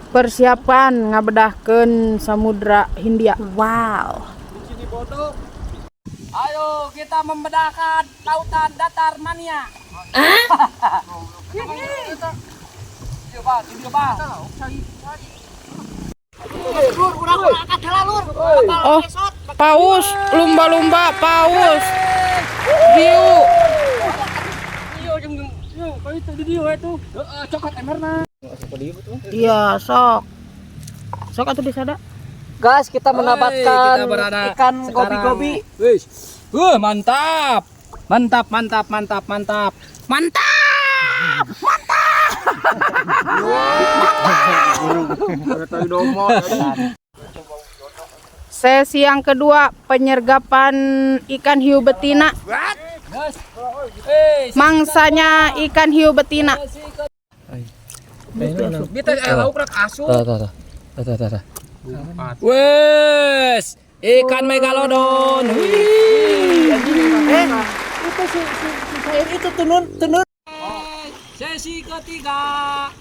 Persiapan ngabedahkeun Samudra Hindia. Wow. Ayo kita membedahkan lautan datar mania. Coba, coba. Oh, paus, lumba-lumba, paus. Hiu. Heeh, coklat emerna. Iya, sok. Sok atuh disada. Guys, kita mendapatkan Kita berada ikan sekarang. gobi-gobi. Wih. Mantap. Mantap, mantap, mantap, mantap. Mantap! Sesi yang kedua, penyergapan ikan hiu betina. Guys. Eh, Mangsanya ikan hiu betina. kita lauk rak asu. Tuh, tuh, tuh. Wes, ikan megalodon. Wih. Itu si si si cair itu tenun tenun. Sesi ketiga.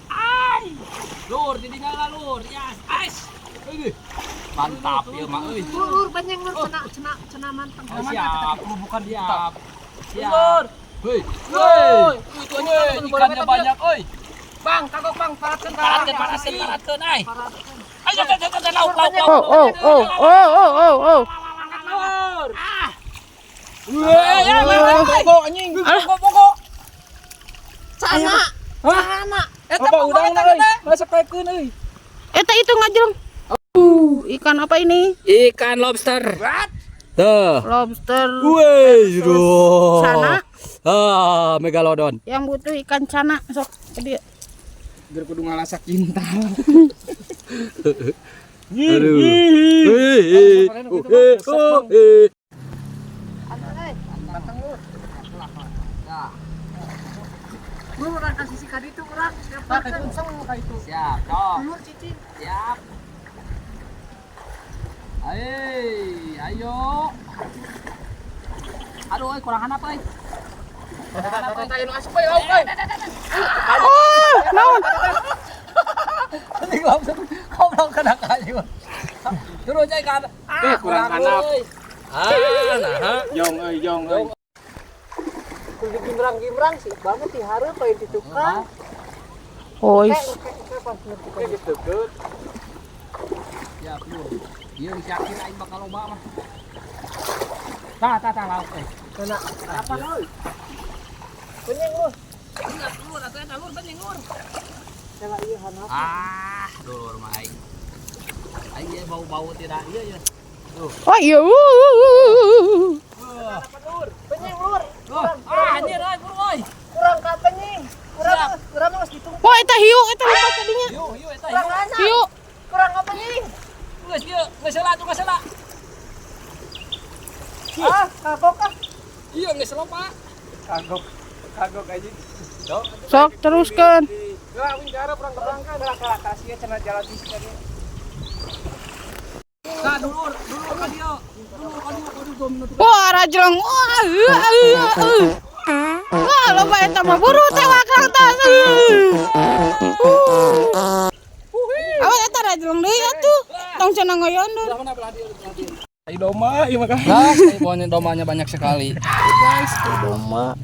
Ai. Lur, ditinggal lur. Ya, ais. Ini. Mantap ya, mak euy. Lur banyak lur cena cena cena mantap. Oh, siap, bukan siap. Siap. Woi, woi, ikannya banyak, oi. Bang, kagok bang, paratkeun, paratkeun, paratkeun, paratkeun, ai. Ayo, ayo, ayo, ayo, lauk, lauk, lauk. Oh, oh, oh, oh, oh, oh, oh. Lur. Ah. Woi, ya, pokok anjing. Pokok, pokok. Cana. Cana. Eta udang euy. Masuk kakeun euy. Eta itu ngajreng. Ikan apa ini? Ikan lobster. Tuh. Lobster. Wih, duh. Sana. Ah, megalodon. Yang butuh ikan cana sok ke dia. Biar kudu ngalasak cinta. Aduh. Hei, hei, oh, eh. Lur urang kasih si kadi itu urang. Siap, cok. Lur cicing. Siap. Ayo, ayo. Aduh, euy, kurang apa, euy? Oh, naon? Ini goblok kena kayu. Terus aja kan. Ah, kurang anak. Ah, nah. Jong euy, jong euy. Kudu gimrang-gimrang sih banget di hareup aya di tukang. Oh, is. Geus deukeut. Siap, lur. Ieu geus yakin aing bakal loba mah. Tah, tah, tah lauk euy. Kena apa lur? Benyeng lur. Iya, lur, atuh eta lur benyeng lur. Kena ieu hanap. Ah, dulur mah aing. Aing ieu bau-bau tidak ieu ya. Oh, iya. Benyeng lur. Ah, anjir euy, buru euy. Kurang ka benyeng. Kurang kurang geus ditung. Wah, eta hiu, eta lompat tadinya. Hiu, hiu eta Kurang hiu. anak. Hiu. Kurang apa nying? Geus ieu, geus heula atuh geus heula. Ah, kagok ah. Iya, geus loba. Kagok. Kagok aja. Sok teruskan. Lah, wing garap urang keblangkan. Lah, kalah kasih cenah jalan sisi tadi. Tah, dulur, dulur ka dieu. Dulur ka dieu, kudu gom nutup. Wah, rajleng. Wah, Wah, loba eta mah buru tewak tah. Awas eta rajleng deui atuh. Tong cenah ngoyondon. Belah mana belah dieu, belah dieu. Ai domba ieu mah. Guys, pokoknya domanya banyak sekali. Guys, domba.